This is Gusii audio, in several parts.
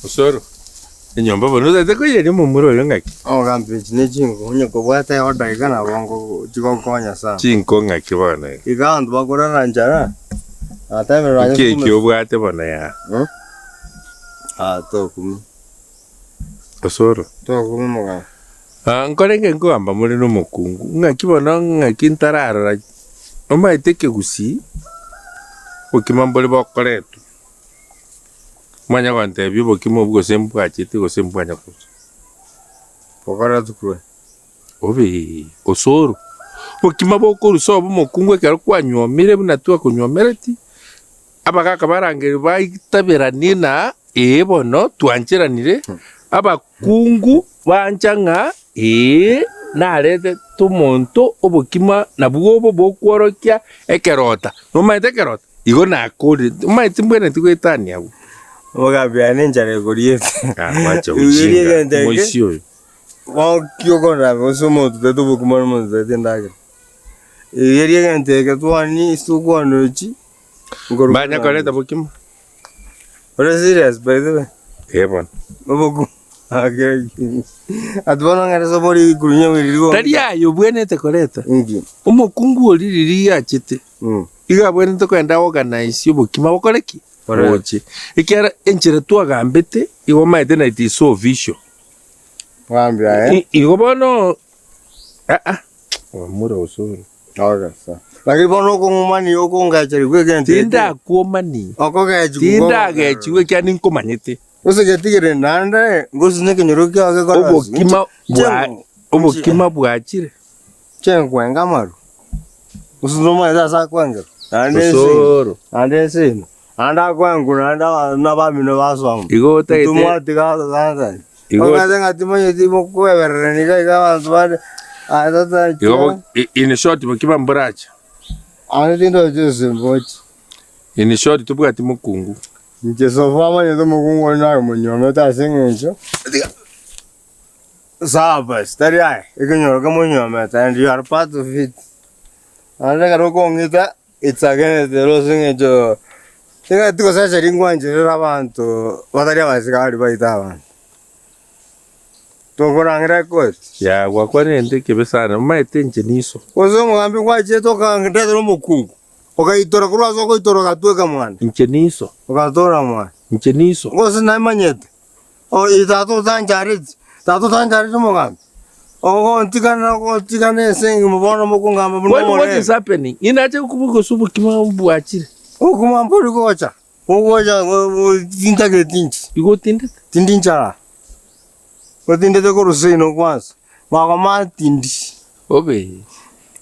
Osoro, enyomba bono otagete koiyeria omomura oyo ng'aki? Omogambi echi ne chinko onye kobwate eorder iga nabo nko chigokonya sana. Chinko ng'aki bono iga? Iga abanto bakorara nchara, natebire nonye Nki eki obwate bono yaa? Ah tokumia. Osoro. Tokumia omogambi. Ah, nkorenge nkogamba more nomokungu, ng'aki bono ng'aki ntararora omanyete ekegusii, obokima mbore bokoretwa. Mwanya gontebia obokima obwo gose mbwachete gose mbwanya gocha. Bokoretwa korwa. Obee, osoro. Obokima bokorusa obo omokungu ekero kwanyuomire buna twakonyuomereti, abagaka barangeria baitaberanie na ee bono twancheranire, abakungu bancha ng'a ee naretete omonto obokima nabwo obo bokworokia ekerota. Nomanyete ekerota? Igo nakorire, omanyete timbwenereti goetania abwo. Omogambi aye nenchara ekoriete. Ah, gwacha Rigereria ojinga, egento eke, omoisia oyo. Ki okorora gose omonto otaete obokima na omonto otaete endagera. Rigereria egento eke twani ase tokwana echi, nkoruga Mbanya koreta bokima? Ore serious by the way? Eh bono. Obokima ati bono ng'ende ase obori ikurunya riria Tari aye obwenerete koreta. Inki? Omokungu oria riria achete. Igo abwenerete kogenda organise obokima bokore ki? Boche. Ekiagera enchera twagambete igo omanyete na it is so official. Mwambia aye. Igo bono aa omura osoro. Okay, sawa. Lakini bono okong'umani okongecherigwa egento eke. Tindakwomani. Okogechigwa Tindagechigwa ekiagera ninkomanyete. Gose getigere naende gose nekenyoro kiao gekora Obokima bwa obokima bwachire. Inche nkwenga amaru, gose nomanyete ase akwengera, naende ense eye, Osoro. naende ense eye, naende akwengwa naende abanto na abamino basoma. Igo otagete Ntomwatiga ase Igo- Omanyete ng'a timanyeti mokoebererania iga iga abanto bande, aye tata igo bo- i- in short bokima mboracha. Ande tindochi ase mbochi. In short tobwati mokungu. Inche sofa amanyete omokungu oria naye omonyuomete ase eng'encho, tiga. Sawa basi, tari aye, ekenyoro kemonyuomete and you are part of it. Naende ekero okong'ita, it's against the law ase eng'encho tigati gosecheria nkwancherera abanto batari abasigari baite abanto. Tokorangera ekoti. Yaa gwakwanire egento ekebe sana, omanyete inche niso. Gose omogambi gwachete okandetera omokungu, okaitora korwa ase ogoitora ogatweka mwane. Inche niso. Ogatora mwane. Inche niso. Gose namanyete. Oyo tata otanchareti, tata otanchareti omogambi, ogontigana ogontigana ense engima bono mokongamba buna What, what omorembe. is happening? Inache gokubuga gose obokima bwachire. Obokima mbori gocha, bogocha tintageti inche, Igo otindete? tindi nchara, otindete korwa seino kwanza, magoma ntindi. Obe.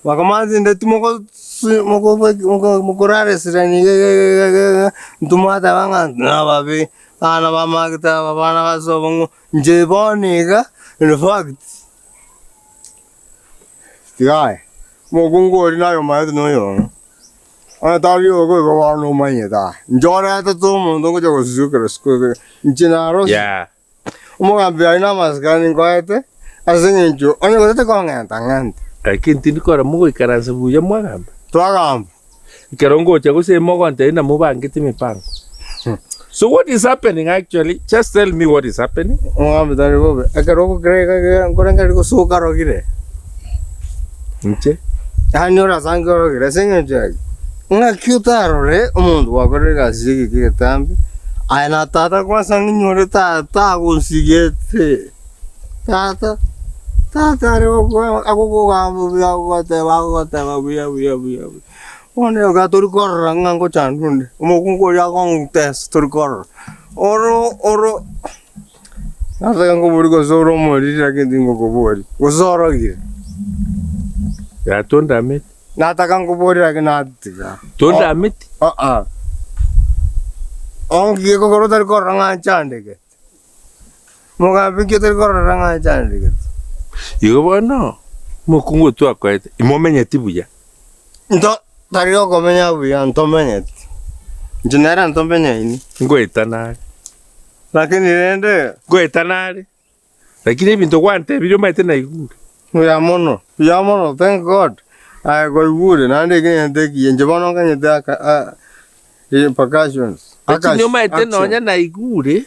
Magoma ntindi timoko mokoraresirani iga iga iga iga iga, intwe mwateba ng'a nababe, abana ba Magda aba, abana ba sobo ng'o, inche bono iga in fact, tiga aye, omokungu oria naye omanyete noyomo, onye tari ogo igo bono omanyete aye, inche oretete omonto ngocha gosiswa kera isiko iga, inche narosire. Yeah. Omogambi aye namasikani nkoete, ase engencho onye gotete kong'enta, ng'ente. Lakini tindi korora mogoikaransa buya mwagamba. Twagamba. Ekero ngocha gose mogontebia ng'a mobangete emipango. So what is happening actually? Just tell me what is happening. Omogambi tari bobe, ekero ogokira iga iga nkorenge gose okarogire. Inche? Yaani orasange orogire ase engencho yaki? Ng'aki otarore omonto gwakorire egasi y'egeka egetambe, aye na tata kwansa ng'inyore tata agosigete, tata, tata are gokwa agokogamba buya agogoteba agogoteba buya buya buya buya. Bono iga tori korora ng'a ngochandwa onde, omokungu oria agontesa tori korora, oro oro nataka nkoborie gose ore omoriri lakini tingokoboria, gose orogire. Yaya tondameti. Nataka nkoborie lakini natiga. Tondameti? Aa. Onki gekogera otari korora ng'a nchandegete. Mogambi nki otari korora ng'a nchandegete. Igo bono, omokungu oyo twakoete, imomenyeti buya. Nto tari okomenya buya ntomenyeti. Inche nere ntomenyaini. Ngoetana are. Lakini rende. Ngoetana are. Lakini ebinto gwantebirie omanyete naigure. Buya mono, buya mono, thank God. Aye kwaigure naende eke negento ekiya, inche bono nkanyete aka a repercussions. Lakini Akash- omanyete action. nonya naigure.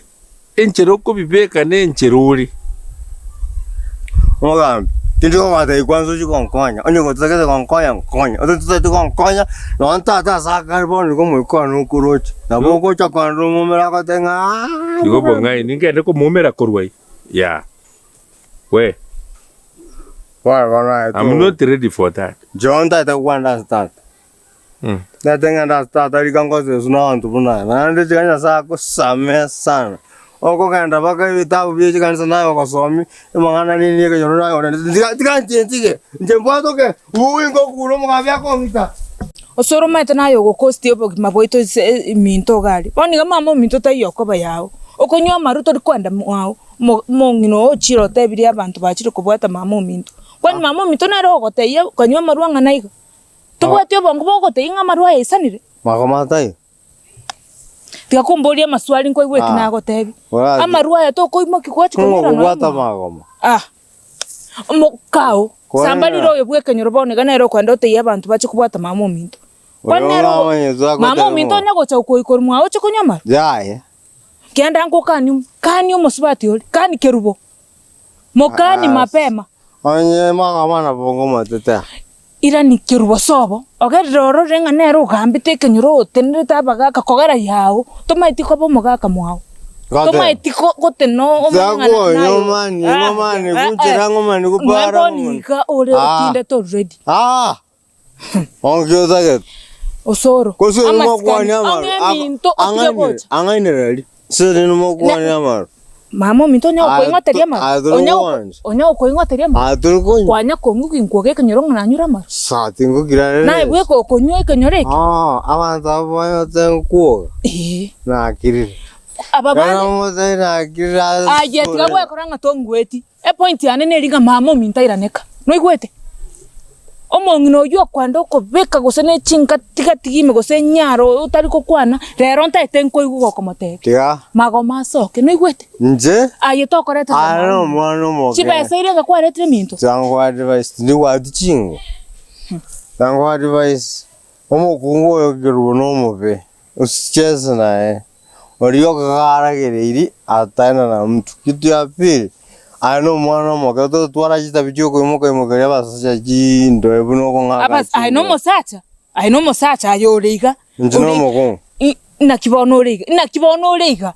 Enchera okobibeka nenchera ore. Omogambi, tindi kogotebi kwanza ochie gonkonya, onye gotagete gonkonya nkonye, onye totagete gonkonya, nonye tata ase akare bono nigo omoika one okoroche, nabo ogocha kondora omomera agotebi ng'a aah Igo obong'aini ngende komoumera korwa ii, yaa. We, Bono bono aye I'm not ready for that. Inche bono ntagete gokwana ase tata. Ntagete ng'ende ase tata rika ngosesu na abanto buna aya, naende tiga Nyasae agosamee sana. Okogenda mpaka ebitabu bie chikanisa naye ogosomia, amang'ana nini ekenyoro naye orende tiga tiga inche ntige, inche mbwatoke, uuwi ngokura omogambi akong'ita. Osoro omanyete naye ogokosti obogima bwaito ase eminto iga aria. Bono iga mama ominto taiyo okoba yao, okonywa amarwa tori koenda mwao, omo omong'ina oo ochire otebirie abanto bachire kobwata mama ominto. Kwani mama ominto nere ogotebia kanywa amarwa ang'ana iga? Tobwati obongo bogotebia ng'a amarwa aya aisanire? Magoma taiyo. Tiga komboria amaswali nkoigwe eki Ah. nagotebia. Orati. Amarwa aya tokoimokia gwachia Ng'o konyora nonya okobwata omwao. magoma? Ah, omokao, Kore samba rire ng'a. oyo bw'ekenyoro bono iga nere okoenda otebie abanto bache kobwata mama ominto. Kwani Oyo nere ogo ng'amanyete mama agoteba ominto ng'o? onya gocha gokoigwa korwa mwao oche konywa amarwa? Yaya. Genda nkokanie omo, kania omosubati oria, kani kerubo, mokani Ah, mapema. Onye magoma nabo ngomotetea. Irani kerubo sobo, ogerire orore ng'a nere ogambete ekenyoro otenerete abagaka kogera yao, tomaeti koba omogaka mwao. Gote. Tomaeti ko gotena omanye ng'a na- Zakonyo naye mani, ah, ng'omani, eh, eh. kunchera ng'omani Nonya kupara bono ng'omani. iga ore Ah. otindete already. Ah! Onki otagete. Osoro. Gose Amasikani, mokwani amaru. ong'e eminto otige gocha. Ang'ainereri. Sere mokwani amaru. Mama ominto onya gokoing'oteria amaru. Aye tore Onya gwancha. onya gokoing'oteria amaru. Aye tore konywa. Kwanya kong'u ginkwoga ekenyoro ng'a nanyure amaru. Sa tingokira rere. Naye bweka okonywa ekenyoro eke. Ah, abanto abo banyote nkwoga. Ee. Nakirire. Aba Ekero bande. omotebi nakirire ase Aye tiga gwekora ng'a tongweti. Epoint yane neri ng'a mama ominto airaneka. Noigwete? Omong'ina oyio okwenda okobeka gose ne chingatigatiga ime gose enyaro otari gokwana, rero ntaete nkoigwa gokomotebia. Tiga. Magoma asoke, noigwete? Inche, Aye tokoretera aye mama na ominto. omwana omoke. Chibesa eria iga kwaretire minto. Tango advice, tindibwati chingo. Tango advice, omokungu oyo kerubo nomobe, osicheze naye. Oria okagaragereirie ataenda na mtu. Kitu ya pili, aye nomwana omoke, totwara chitabi chiokoimoka imokeria abasacha chindoe buna okong'aka Abas aye chindoe. nomosacha, aye nomosacha aye ore iga, Inche ore nomokungu. i naki bono ore iga, naki bono ore iga.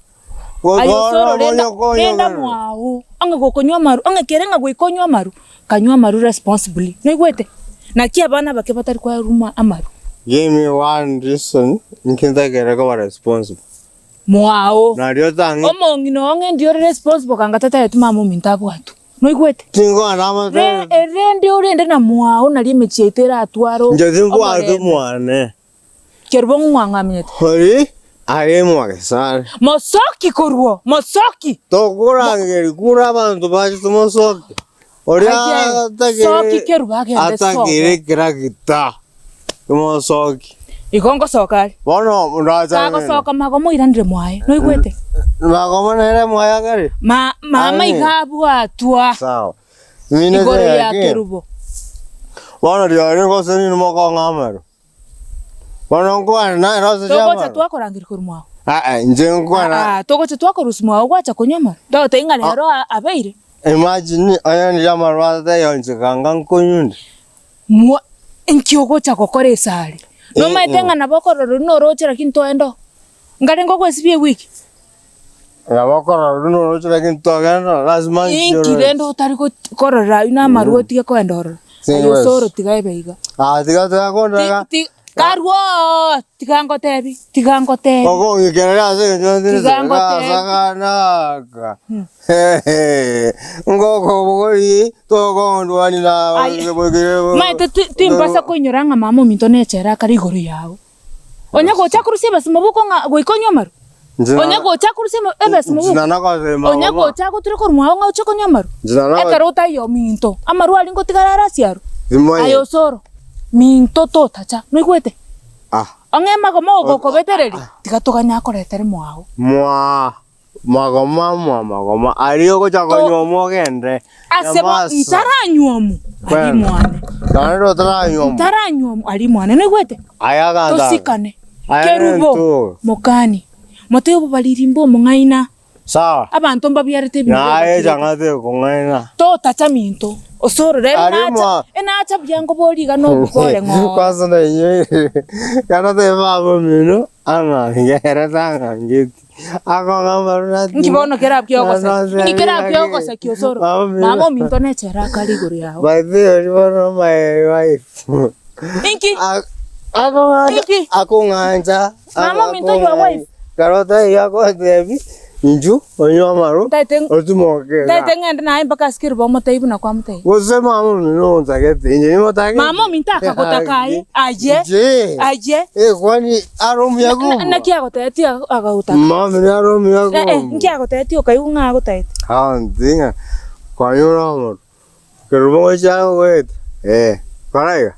Aye Bono osoro renda omonye renda okonyogerera. mwao, ang'e gokonywa amaru, ang'e kere ng'a goika onywe amaru, kanywa amaru responsibly, noigwete? Naki abana abake batari kwaruma amaru. Give me one reason inki ntakere koba responsible. Mwao. Nario tang'e. Omong'ina oo ng'e ndiore responsible kanga tataeti mama ominto abwatwe. Noigwete? Tingokwana amatere. Re erende orende na mwao nario emechie yaito eratware Inche timbwati omorembe. mwane. Kerubo ng'wang'aminyete. Ori are mwagesare. Mosoki korwa, mosoki. Tokorangeria kura abanto bache tomosoki. Oria Aye, atagere soki Kerubo agende sobo. atagere ekeragita tomosoki. Igo ngosoka are. Bono ndacha Kagosoka magomo oiranire mwaye. Noigwete? Magomo nere mwaye akare. Ma mama Aye. iga abwatwa Sawa. Mine igoro ya yake. Kerubo. Bono rirorio gose nini mokong'a amaru. Bono nkwane naye rose Togocha chiamaru. twakorangeria korwa mwao. Aa, inche nkwana. Aa, togocha twakorusia mwao gwacha konywa amaru. Togotebia ng'a rero aa abeire. Imagine onye ndire amaru atataiyo inche kanga nkonywa inde. Mwa inki ogocha gokora esare? Nomaete Eh, ng'a nabo okorora roria noroche lakini toenda oo. Nkarenge ogwesibia ewiki. Nabo okorora roria noroche lakini togenda oo, lazima Inki nchiorore. rende otari go korora aywo na amarwa otige koenda ororo? Aye Singwesi. osoro tiga ebe iga. Ah, tiga tiga kondaga. Ti- ti- karwo oo, tiga ngotebi, tiga ngotebi. Okong'ikereria ase eng'encho Tiga ntinete ngotebi. gasaganaka. Ngokobogori tokondwani na Aye. Maete ti- timbasa koinyora ng'a mama ominto nechera akare igoro yao. Onye gocha korusia ebesimo boko ng'a goika onywe amaru? Onye gocha korusia ema- ebesimo boko? Onye gocha agoture korwa mwao ng'a oche konywa amaru? Ekero otaiyo ominto, amaru aria ngotigara are ase arwo? Aye osoro, minto totacha, noigwete? Ong'e magoma ogokobetereria, tiga toganye akoretere mwao. Mwaa. Magoma mwa magoma aria ogocha konyuomwa ogende Ase bo Nyamasa. ntaranyuomu aria Kwenda. mwane. Naende otaranyuomwa. Ntaranyuomu aria mwane noigwete? Aya aganta. Tosikane. Aya Kerubo nenturo. mokani. Motebe obobariri mba omong'aina. Sawa. Abanto mbabiarete ebinto Naye biabakirete. echang'ate ekong'aina. Totacha minto. Osoro rero Aria nacha mwa- enacha buya nkoborie iga nobokore ng'oo. Kwanza nainyoire ekero tebe baba omino ang'ange ere tang'angeti akong'a amaru Nki natima bono kera kiogoseki? Nki kera Naki- kiogoseki osoro? Mama omino. Mama ominto nechera akare igoro yao. By the way, bono my wife Inki? Akong'ancha Inki? akong'ancha Mama ominto your wife. Ekero taiyo agotebi inchu onywe amaru Ntaete otimoke iga. ntaete ng'ende naye mpaka ase kerubo omotebie buna kwamotebia. Gose mama omino ontagete inche nimotagete. Mama ominto akagotaka aye, aye, Inche aye. eh kwani are omuya kobua? Naki agotebetie agagotaka? Mama omino are omuya Eh, eh, kobua. nki agotebetie okaigwa ng'a agotagete? Agontebia ng'a kwanyora amaru. Kerubo gochia goeta, eh, kora iga,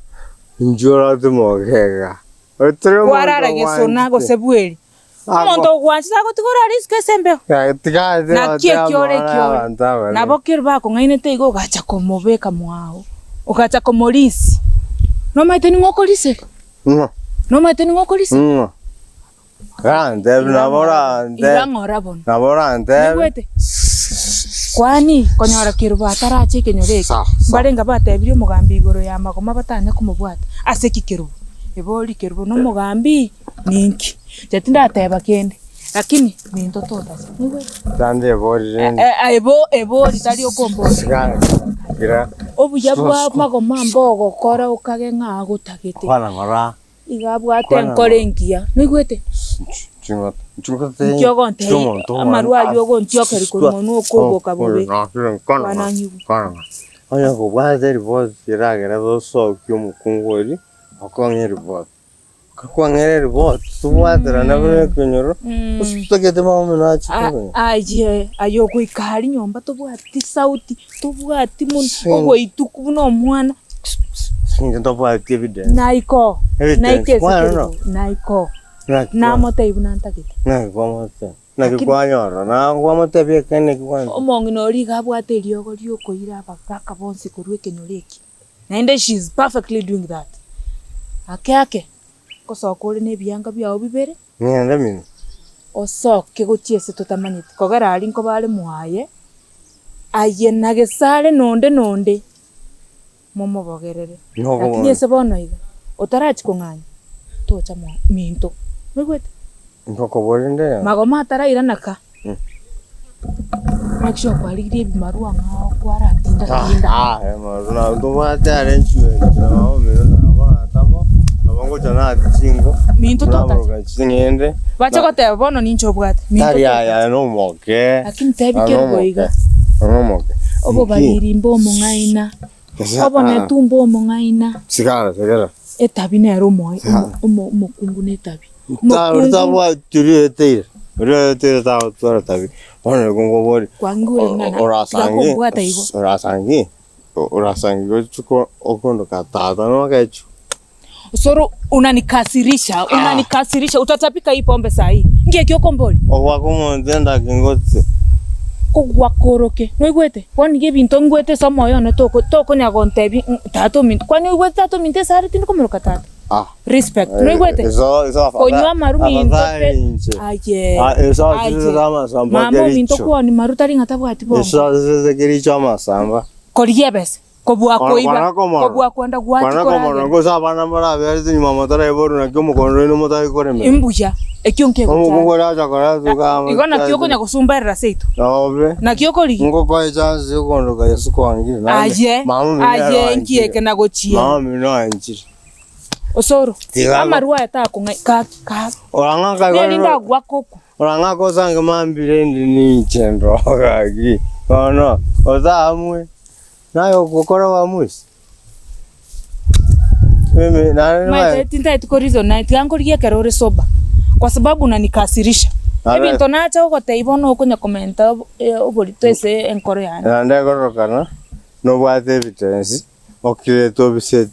inchuo oratimoke iga. Otari omonto Kwarara gesona ogwanchete. gose bweri. Omonto ogwanchete agotiga orare isiko ase embeo. Tiga Naki ekio ore ekio ore. abanto abanene. Nabo kero bakong'ainete igo ogacha komobeka mwao, ogacha komorisia. Nomanyete ning'o okoriseri? Ng'o? Nomanyete ning'o okoriseri? Ng'o? Orantebi nabo orantebi. Iga ng'ora bono. Nabo orantebi. Nigwete? Kwani konyora kerubo atarache ekenyoro eke, Sawa, sawa. mbarenge batebirie omogambi igoro ya magoma batanya komobwata. Ase ki kerubo? Ebori kerubo nomogambi ninki? Inche tindateba kende, lakini minto totacha. Nigwete? Tande ebori rende. Ebo ebori tari okombori. Sigara gira. Obuya bwa magoma mbogokora okage ng'a agotagete. Kwana ng'ora. Iga abwate enkoro engiya. Noigwete? Inki ogontebia? Amarwa ayio ogontiokeria korwa monwe okoboka bobe. Kwanang'igwe. Onye kobwate eripoti eragere tosokie omokungu oria, okong'e eripoti. Kwang'era eripoti, tobwaterane buna ekenyoro, totagete mama omino ache kogenda. Aye, aye ogoika aria nyomba tobwati sauti, tobwati mono, ogoituku buna omwana. Inche ntobwati evidence. Naiko, Evidence, naike ase kwana no. kerubo, naiko. Naki Namotebia buna ntagete. Naki kwamotebia? Naki Lakini- kwanyora? Na kwamotebia ekeene eki kwancha? Omong'ina oria iga abwate eriogo riokoira abagaka bonsi korwa ekenyoro eke. Naende she is perfectly doing that. Ake ake, ngosoka ore na ebianga biao bibere, Ng'ende mino. osoke gochia ase totamanyeti. Kogera aria nkoba are mwaye, aye na gesare na onde na onde, momobogerere. Lakini ase bono iga, otarachia kong'anya, tocha mwa minto. Moigwete? Nkokoboria nde. Magoma atarairana ka, make sure kwarigirie ebimarwa ng'a kwaratinda tinda. Ah, na ntobwate arrangement na mama omino nabo natabo, nabo ngocha naati chinko, Minto totacha. naboroka ching'ende. Bache goteba bono ninche obwate. Minto Tari totacha. aya nomoke. Lakini tebi kerubo iga. Nomoke. Obobariri mba omong'aina, obonetu mba omong'aina. Sigara, sigara. Etabi nere omoe omo omokungu na etabi. Omokungu Tabwati oria oeteire, oria oeteire tagotwara tabi. Bono nigo nkoboria, kwangure ng'a na orasangi, tigakombwata igo. orasangi, orasangi gochia okondoka tata nogechwe. Osoro unanikasirisha, unanikasirisha utatapika hii pombe saa hii. Nki ekio okomboria? Ogwaka omonto endaki ngotse. Kogwakoroke, noigwete? Bono nigo ebinto ngwete ase omoyo one toko tokonya gontebia ng'a tata ominto, kwani oigwete tata ominto ase are tindi komoroka tata? Ah. Respect, noigwete? Iso iso Konywa amaru minto afadhali pe inche. aye, Ah, iso aye. asisete amasamba Mama ominto kericho. kwoni maru tari ng'a tabwati bongo. Iso asisete kericho amasamba. Korigia ebesa. Kobua Kwana- koiba, kwana komorora. kobua kwenda gwachi Kwana komorora koragera. gose abana maraberete nyuma motaraiborwa naki omokondo oino motari koremera. Imbuya, ekio Omokungu nkegochanda. oria acha koratuka Igo naki okonya gosumberera seito? Obe. Naki okorigia? Ngokoe chance yokondoka Yesu kwangire. Aye, Mama omino nere aye oanchire. nkieke na gochia. Mama omino oanchire. Osoro, Tiga amarwa aya takong'ai gaki gaki. Orang'aka Neri igo ndagwaka okwo. orang'aka osange mambire indi ninche ndo gaki. Bono otaamue naye ogokora uamuzi. Mimi naende Omanyete tintaeti ko reason naye tiga nkorigie ekero ore sober kwa sababu unanikasirisha. Nabe- Ebinto nacha gogotebia bono okonya komenta oborito ase enkoro yane. Naende ekorokana nobwate evidence okirete obisete.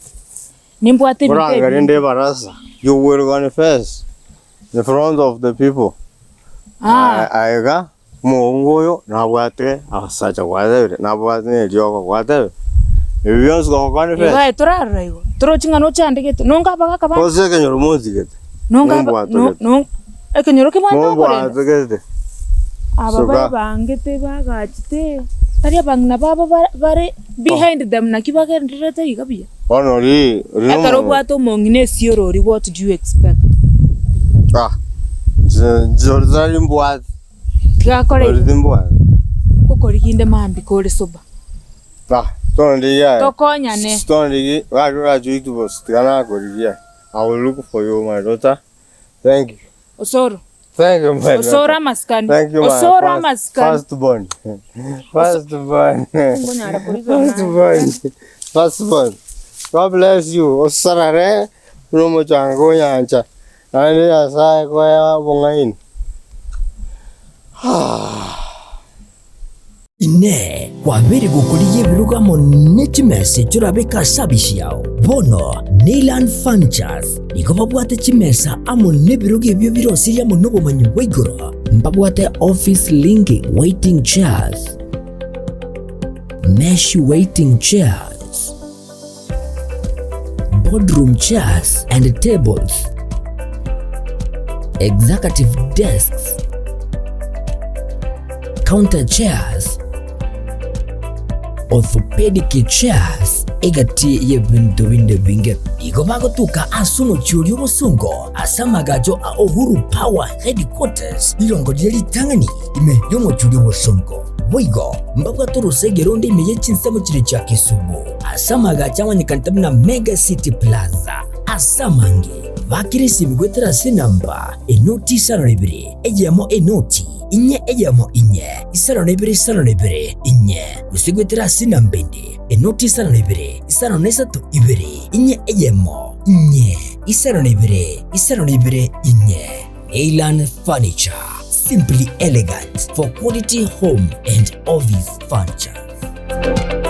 Nimbwate ebinto Orangerie ebinge. nde ebarasa, you will confess in front of the people. Ah. Aiga omokungu oyo nabwate abasacha gwatebire, nabwate na eriogo gwatebire. Ebi bionsi gogo confess. Igo aye torarora igo, torochi ng'a nochandegete, nonga abagaka bande. Gose ekenyoro monsigete, Nonga aba no mombwatogete. no ekenyoro kebwate okorenda. Mombwatogete. Aba Suka. bare bangete bagachete, tari abang'ina babo bare bare behind them naki bagendererete iga buya. Bono ori ori Ekero nomonto. obwate omong'ina esioro oria what do you expect? Ah, inche inche ori tari mbwate. Tiga akore Ori igo, timbwate. ngokorigia inde mambia kore sober. Ah, tondigie aye. Tokonyane. Tondigie, gaki orache oitwe bosa, tiga nakorigia. I will look for you my daughter. Thank you. Osoro. Thank you my daughter. Osoro amasikani. Thank you my Osoro first, amasikani. first born. First born. Ngonyara korigia First naye. born. First born. God bless you. Osarare buna omochanga o nyancha. Naende Nyasaye koe obong'aini. Inee! Kwabeire gokorigia ebirogo amo ne chimesa echio orabeke ase abisi yao? Bono Neyland Furnitures nigo babwate chimesa amo nebirogo ebio birosirie amo nobomanyi bwa igoro. Mbabwate office linking waiting chairs, mesh waiting chairs, boardroom chairs and tables, executive desks, counter chairs, orthopedic chairs, egati y'ebinto binde binge. Igo bagotuka ase omochie oria obosongo ase amagacho a Uhuru Power Headquarters, rirongo riria ritang'ani ime y'omochie oria obosongo. Boigo mbabwate orosege ronde ime ye chinsemo chiria chia Kisumu, ase amagacho amanyekanete buna Mega City Plaza. Ase amange bakire esimi goetera ase enamba enoti isano na ibere eyemo enoti inye eyemo inye isano na ibere isano na ibere inye, gose goetera ase enamba ende enoti isano na ibere isano na isato ibere inye eyemo inye isano na ibere isano na ibere inye. Neyland Furniture, simply elegant for quality home and office furniture.